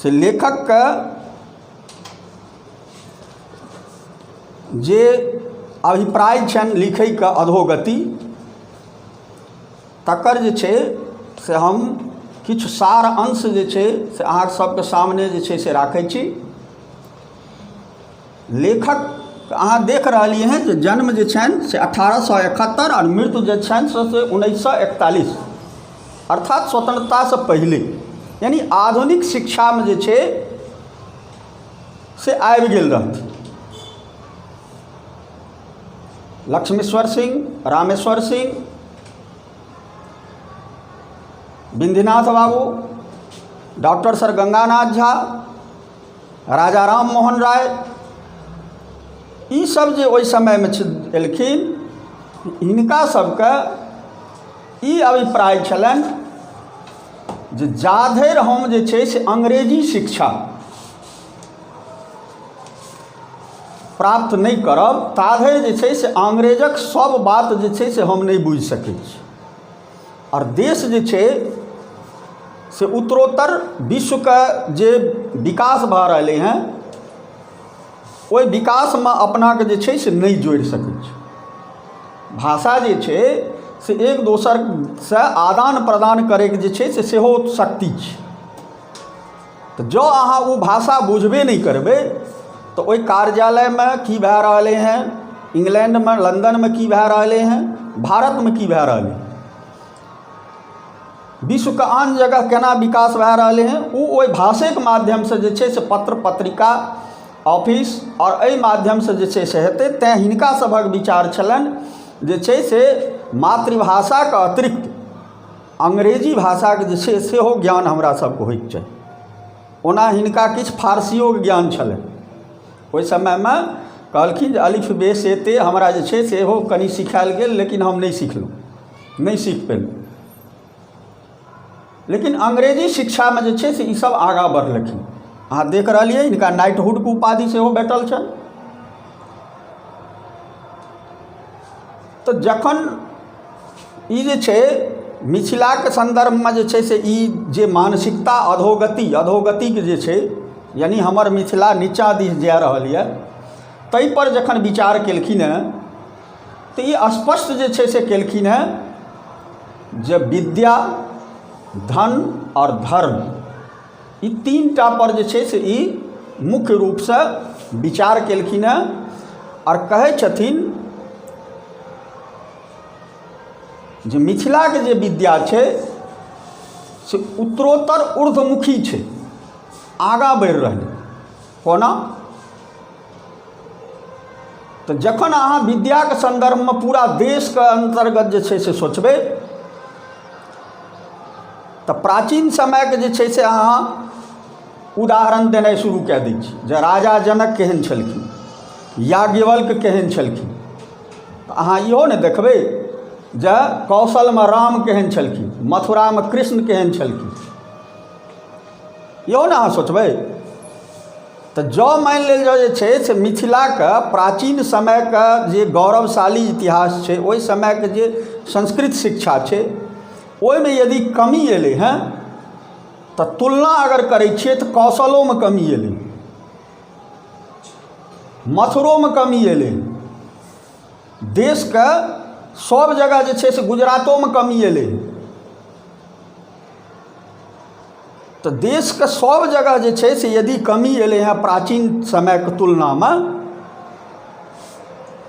से लेखकके जे अभिप्राय छनि लिखैके अधोगति तकर जे छै से हम किछु सार अंश जे छै से अहाँ सबके सामने जे छै से राखै छी। लेखक अहाँ देख रहलियै हँ जे जन्म जे छनि से 1871 आओर मृत्यु जे छनि से 1941, अर्थात स्वतन्त्रतासँ पहिले, यानि आधुनिक शिक्षामे जे छै से आबि गेल रहथिन। लक्ष्मीश्वर सिंह, रामेश्वर सिंह, बिन्दिनाथ बाबू, डॉक्टर सर गंगानाथ झा, राजा राम मोहन राय, ईसब जे ओहि समयमे एलखिन, हिनका सबके ई अभिप्राय छलनि जे जाधरि हम जे छै से अंग्रेजी शिक्षा प्राप्त नहि करब ताधरि जे छै से अंग्रेजक सब बात जे छै से हम नहि बुझि सकै छी। आओर देश जे छै से उत्तरोत्तर विश्वके जे विकास भऽ रहलै हँ, ओहि विकासमे अपनाके जे छै से नहि जोड़ि सकै छै। भाषा जे छै से एक दोसरसँ आदान प्रदान करैके जे छै से सेहो शक्ति छै। तऽ जँ अहाँ ओ भाषा बुझबे नहि करबै तऽ ओहि कार्यालयमे की भए रहलै हँ, इंग्लैण्डमे, लन्दनमे की भए रहलै हँ, भारतमे की भए रहलै हँ, विश्वके आन जगह केना विकास भए रहलै हँ, ओ ओहि भाषेके माध्यमसँ जे छै से पत्र पत्रिका ऑफिस आओर एहि माध्यमसँ जे छै से हेतै। तेँ हिनका सभक विचार छलनि जे छै से मातृभाषाके अतिरिक्त अंग्रेजी भाषाके जे छै सेहो ज्ञान हमरा सबके होइके चाही। ओना हिनका किछु फारसियोके ज्ञान छलनि। ओहि समयमे कहलखिन जे अलिफ बे से ते हमरा जे छै सेहो कनि सिखायल गेल, लेकिन हम नहि सिखलहुँ, नहि सीख पेलहुँ। लेकिन अंग्रेजी शिक्षामे जे छै से ईसब आगाँ बढ़लखिन। अहाँ देख रहलियै हिनका नाइटहुडके उपाधि सेहो भेटल छनि। तऽ जखन ई जे छै मिथिलाके सन्दर्भमे जे छै से ई जे मानसिकता अधोगति अधोगतिके जे छै, यानि हमर मिथिला नीचाँ दिस जा रहल यऽ, ताहिपर जखन विचार केलखिन हेँ तऽ ई स्पष्ट जे छै से केलखिन हेँ जे विद्या, धन आओर धर्म, ई तीन टा पर जे छै से ई मुख्य रूपसँ विचार केलखिन हेँ। आओर कहै छथिन जे मिथिलाके जे विद्या छै से उत्तरोत्तर ऊर्ध्वमुखी छै, आगाँ बढ़ि रहलै। कोना? तऽ जखन अहाँ विद्याके सन्दर्भमे पूरा देशके अन्तर्गत जे छै से सोचबै तऽ प्राचीन समयके जे छै से अहाँ उदाहरण देनाइ शुरू कए दै छी जे राजा जनक केहन छलखिन, याज्ञवल्क्य केहन छलखिन। तऽ अहाँ इहो ने देखबै जे कौशलमे राम केहन छलखिन, मथुरामे कृष्ण केहन छलखिन, इहो ने अहाँ सोचबै। तऽ जँ मानि लेल जाउ जे छै से मिथिलाके प्राचीन समयके जे गौरवशाली इतिहास छै, ओहि समयके जे संस्कृत शिक्षा छै, ओहिमे यदि कमी एलै हँ तऽ तुलना अगर करै छियै तऽ कौशलोमे कमी एलै, मथुरोमे कमी एलै, देशके सभ जगह जे छै से गुजरातोमे कमी एलै। तऽ देशके सभ जगह जे छै से यदि कमी एलै हँ प्राचीन समयके तुलनामे,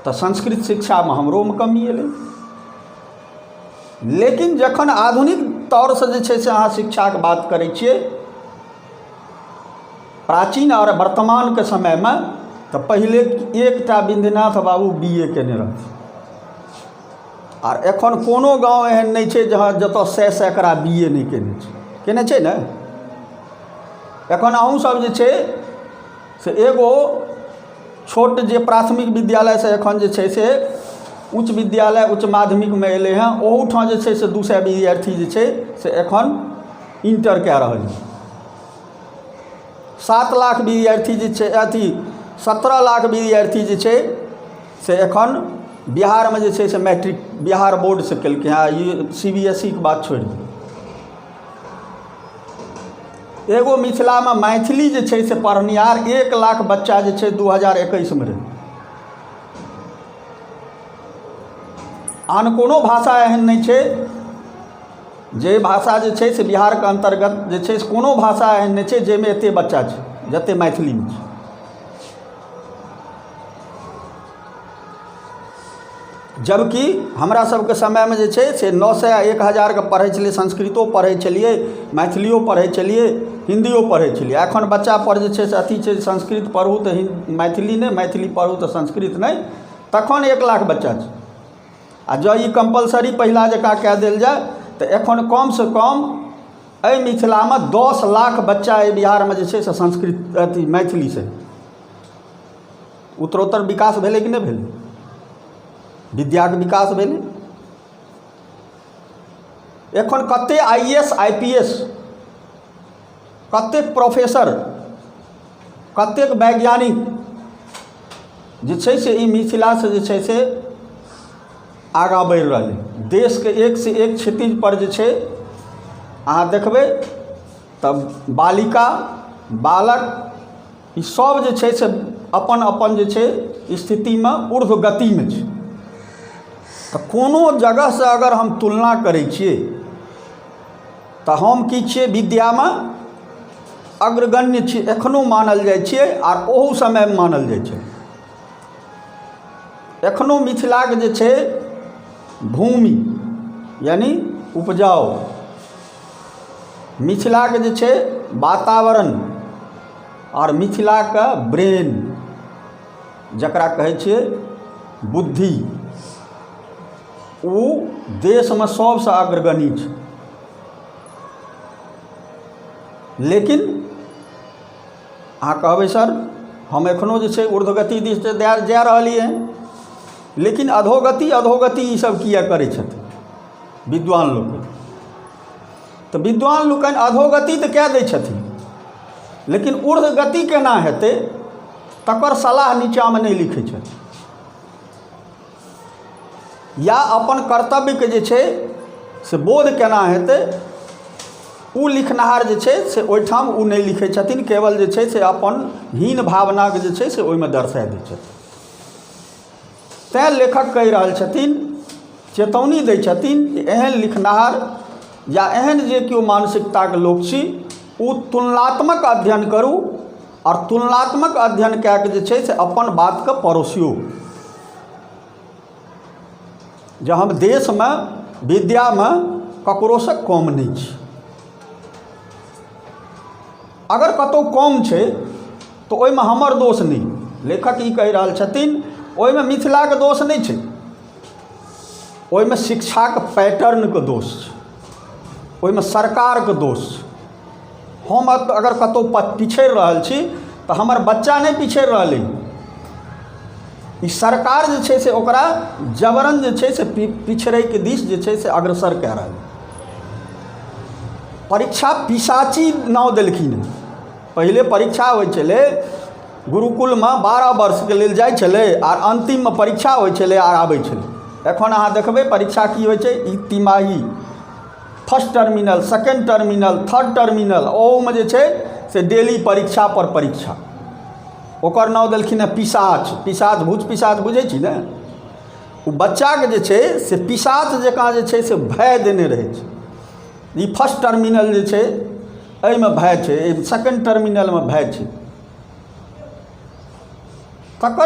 तऽ संस्कृत शिक्षामे हमरोमे कमी एलै। लेकिन जखन आधुनिक तौरसँ जे छै से अहाँ शिक्षाके बात करै छियै प्राचीन आओर वर्तमानके समयमे, तऽ पहिले एकटा बिन्दिनाथ बाबू बी ए केने रहथिन, आर एखन कोनो गाँव एहन नहि छै जहाँ जतऽ सए सैकड़ा बी ए नहि केने छै। केने छै ने? एखन अहूँसभ जे छै से एगो छोट जे प्राथमिक विद्यालयसँ एखन जे छै से उच्च विद्यालय उच्च माध्यमिकमे एलै हँ, ओहूठाम जे छै से 200 विद्यार्थी जे छै से एखन इण्टर कए रहल यऽ। 7 लाख विद्यार्थी जे छै, अथी 17 लाख विद्यार्थी जे छै से एखन बिहारमे जे छै से मैट्रिक बिहार बोर्डसँ केलकै हँ। ई सी बी एस ई के बात छोड़ि दियौ। एगो मिथिलामे मैथिली जे छै से पढ़निहार 1 लाख बच्चा जे छै 2021मे रहै। आन कोनो भाषा एहन नहि छै जे भाषा जे छै से बिहारके अन्तर्गत जे छै से कोनो भाषा एहन नहि छै जाहिमे एतेक बच्चा छै जतेक मैथिलीमे छै। जबकि हमरा सबके समयमे जे छै से 900 आ 1000के पढ़ै छलियै, संस्कृतो पढ़ै छलियै, मैथिलियो पढ़ै छलियै, हिन्दियो पढ़ै छलियै। एखन बच्चापर जे छै से अथी छै, संस्कृत पढ़ू तऽ मैथिली नहि, मैथिली पढ़ू तऽ संस्कृत नहि। तखन 1 लाख बच्चा छै आ जँ ई कम्पलसरी पहिला जकाँ कए देल जाय तऽ एखन कमसँ कम एहि मिथिलामे 10 लाख बच्चा एहि बिहारमे जे छै से संस्कृत अथी मैथिलीसँ। उत्तरोत्तर विकास भेलै कि नहि भेलै? विद्याके विकास भेलै। एखन कतेक IAS, IPS, कतेक प्रोफेसर, कतेक वैज्ञानिक जे छै से ई मिथिलासँ जे छै से आगाँ बढ़ि रहलै। देशके एकसँ एक क्षितिजपर जे छै अहाँ देखबै तऽ बालिका, बालक, ई सब जे छै से अपन अपन जे छै स्थितिमे ऊर्ध्व गतिमे छै। तऽ कोनो जगहसँ अगर हम तुलना करै छियै तऽ हम की छियै? विद्यामे अग्रगण्य छी, एखनो मानल जाइ छियै आर ओहू समयमे मानल जाइ छै। एखनो मिथिलाके जे छै भूमि यानि उपजाउ, मिथिलाके जे छै वातावरण आओर मिथिलाके ब्रेन, जकरा कहै छियै बुद्धि, ओ देशमे सबसँ अग्रगणी छै। लेकिन अहाँ कहबै, सर, हम एखनो जे छै ऊर्ध्वगति दिस तऽ जा रहलियै हँ, लेकिन अधोगति अधोगति ईसब किए करै छथिन विद्वान लोकनि? तऽ विद्वान लोकनि अधोगति तऽ कए दै छथिन, लेकिन ऊर्ध्वगति केना हेतै तकर सलाह नीचाँमे नहि लिखै छथिन या अपन कर्तव्यके जे छै से बोध केना हेतै ओ लिखनिहार जे छै से ओहिठाम ओ नहि लिखै छथिन। केवल जे छै से अपन हीन भावनाके जे छै से ओहिमे दर्शा दै छथिन। तैँ लेखक कहि रहल छथिन, चेतौनी दै छथिन जे एहन लिखनिहार या एहन जे केओ मानसिकताके लोक छी, ओ तुलनात्मक अध्ययन करू आओर तुलनात्मक अध्ययन कए कऽ जे छै से अपन बातके परोसियौ जे हम देशमे विद्यामे ककरोसँ कम नहि छी। अगर कतहु कम छै तऽ ओहिमे हमर दोष नहि। लेखक ई कहि रहल छथिन, ओहिमे मिथिलाके दोष नहि छै, ओहिमे शिक्षाके पैटर्नके दोष छै, ओहिमे सरकारके दोष छै। हम अगर कतहु पिछड़ि रहल छी तऽ हमर बच्चा नहि पिछड़ि रहल अइ, ई सरकार जे छै से ओकरा जबरन जे छै से पिछड़ैके दिस जे छै से अग्रसर कए रहल। परीक्षा पिशाची नाम देलखिन हँ। पहिले परीक्षा होइ छलै गुरुकुलमे, 12 वर्षके लेल जाइ छलै आर अन्तिममे परीक्षा होइ छलै आर आबै छलै। एखन अहाँ देखबै परीक्षा की होइ छै? ई तिमाही, first terminal, second terminal, third terminal, ओहूमे जे छै से डेली परीक्षा पर परीक्षा। ओकर नाम देलखिन हँ पिशाच। पिशाच, भूत पिशाच बुझै छी ने? ओ बच्चाके जे छै से पिशाच जकाँ जे छै से भय देने रहै छै। ई फर्स्ट टर्मिनल जे छै एहिमे भय छै, सेकेण्ड टर्मिनलमे भय छै, तकर